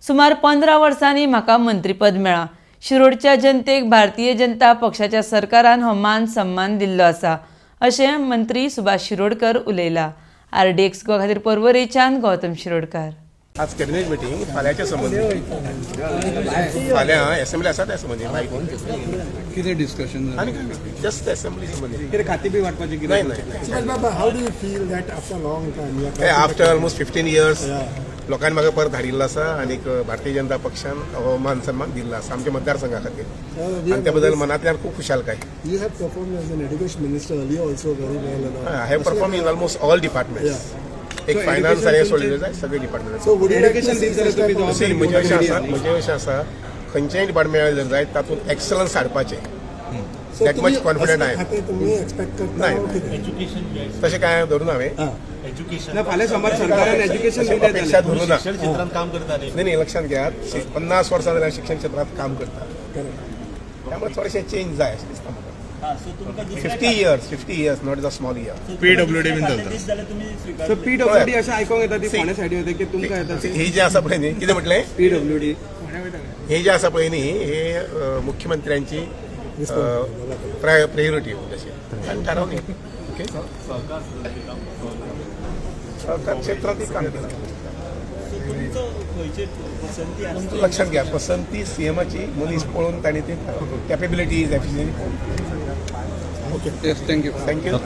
सुमार 15 वर्सांनी म्हाका मंत्रीपद मेळ्ळां. शिरोडच्या जनतेक भारतीय जनता पक्षाच्या सरकारान हो मान सन्मान दिल्लो आसा, अशें मंत्री सुभाष शिरोडकर उलयला. आरडीएक्स गोवा खातीर पर्वरेच्यान गौतम शिरोडकर. आज कॅबिनेट मिटींग फाल्यांच्या संबंदी, फाल्यां एसेंब्ली आसा त्या संबंदी माहिती. कितें डिस्कशन? आनी जस्ट एसेंब्ली संबंदी. कितें खाती बी वाटपाचें कितें? नाही नाही. But Baba, how do you feel that after a long time you are after almost 15 years लोकांनी म्हाका परत धाडिल्लो आसा आनीक भारतीय जनता पक्षान हो मान सन्मान दिल्लो आसा आमच्या मतदारसंघा खातीर आनी त्या बद्दल मनांतल्यान खूब खुशालकाय. You have performed as an education minister earlier also very well and all. I have perform in almost all departments. एक फायनान्स आनी हे सोडलें जाय, सगळे department. So would you like to Education see दित such type जाल्यार of तुमी म्हजें अशें आसा, म्हजें अशें आसा, खंयचेंय डिपार्टमेंट जर जाय तातूंत एक्सलन्स हाडपाचें. So that तुम्ही much confident असलें I am. खातें तुम्ही एक्सपेक्ट करता नाही. हो कितें? तशें कांय धरून हांवें ना, फाल्यां समज सरकारान एज्युकेशन अशी दिलें अपेक्षा जाल्यार धरून ना. शिक्षण क्षेत्रात काम करता न्ही? नाही नाही, लक्षात घ्या, 50 वर्सां जाल्यार शिक्षण क्षेत्रात काम करता, त्यामुळे थोडेशे चेंज जाय अशें दिसता म्हाका. हा, सो तुमकां दुसऱ्या 50 years, 50 years, not the small year. PWD बीन चलता जाल्यार तुमी स्विकारतले? सो पीडब्ल्यूडी अशें आयकोंक येता ती फोंड्या सायडी वयता की तुमकां येता ती. ही जे आसा पळय न्ही, कितें म्हटलें? पीडब्ल्यूडी. हे जे आसा पळय न्ही, हे मुख्यमंत्र्यांची प्रायोरिटी तशी आनी थारावली. ओके, सहकार क्षेत्रातही काम केलं. सो तुमचो खंयचे पसंती आसता? लक्षात घ्या, पसंती सीएमाची मनीस पळोवन तांणी ते capabilities, efficiency. Yes, thank you. Thank you.